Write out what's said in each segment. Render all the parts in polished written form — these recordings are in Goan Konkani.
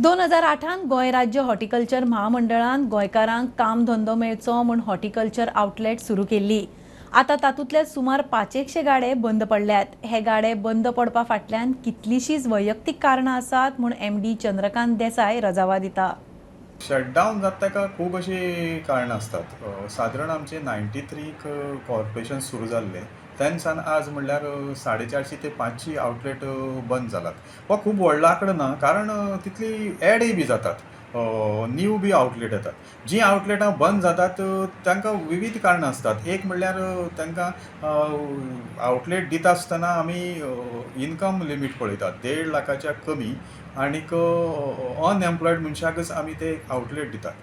2008त गोंय राज्य हॉर्टिकल्चर म्हामंडळान गोंयकारांक काम धंदो मेळचो म्हूण हॉर्टिकल्चर आउटलेट सुरू केल्ली. आतां तातूंतले सुमार 500 गाडे बंद पडल्यात. हे गाडे बंद पडपा फाटल्यान कितलींशींच वैयक्तीक कारणां आसात म्हूण एमडी चंद्रकांत देसाय रजावा दिता. शटडावन जाता ताका खूब अशीं कारणां आसतात. सादारण आमचें 93क कॉर्पोरेशन सुरू जाल्लें तेन्ना सावन आज म्हणल्यार 450 ते 500 आवटलेट बंद जालात. हो खूब व्हडलो आंकडो ना, कारण तितली एडय बी जातात, न्यू बी आवटलेट येतात. जीं आवटलेटां बंद जातात तांकां विवीध कारणां आसतात. एक म्हणल्यार तांकां आवटलेट दिता आसतना आमी इनकम लिमीट पळयतात, 1.5 लाखाच्या कमी आनीक अनएम्प्लॉयड मनशाकच आमी ते आवटलेट दितात.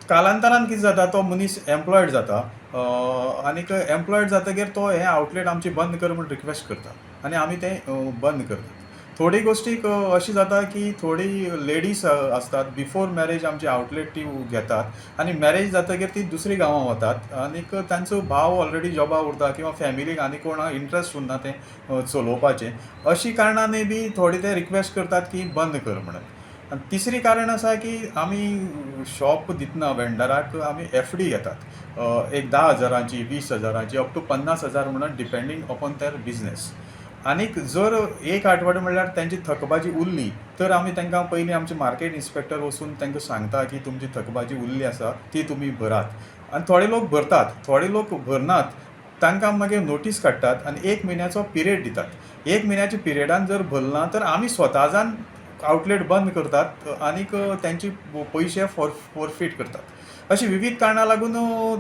कालांतरान कितें जाता, तो मनीस एम्प्लॉयड जाता आनीक एम्प्लॉयड जातकीर तो हें आवटलेट आमचें बंद कर म्हूण रिक्वेस्ट करता आनी आमी तें बंद करतात. थोडी गोश्टीक अशें जाता की थोडी लेडीज आसतात, बिफोर मॅरेज आमची आवटलेट ती घेतात आनी मॅरेज जातकीर ती दुसरी गांवां वतात आनीक तांचो भाव ऑलरेडी जॉबा उरता किंवा फॅमिलीक आनी कोण इंट्रस्ट उरना तें चलोवपाचें. अशी कारणानूय बी थोडी ते रिक्वेस्ट करतात की बंद कर म्हणून. आनी तिसरी कारण आसा की आमी शॉप दितना वेंडराक आमी एफडी घेतात, एक 10 हजारांची, 20 हजारांची, अप टू 50 हजार म्हणून, डिपेंडींग अपॉन there business. आनीक जर एक आठवडो म्हणल्यार तेंची थकबाजी उरली तर आमी तांकां पयलीं आमचे मार्केट इन्स्पेक्टर वचून तांकां सांगता की तुमची थकबाजी उरली आसा ती तुमी भरात. आनी थोडे लोक भरतात, थोडे लोक भरनात, तांकां मागीर नोटीस काडटात आनी 1 म्हयन्याचो पिरियड दितात. 1 म्हयन्याच्या पिरियडान जर भरना तर आमी स्वता जावन आवटलेट बंद करतात आनीक तेंचे पयशे फोरफीट करतात. अशी विवीध कारणां लागून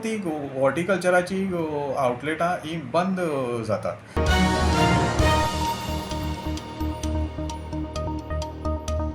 ती हॉर्टिकल्चराची आवटलेटां ही बंद जातात.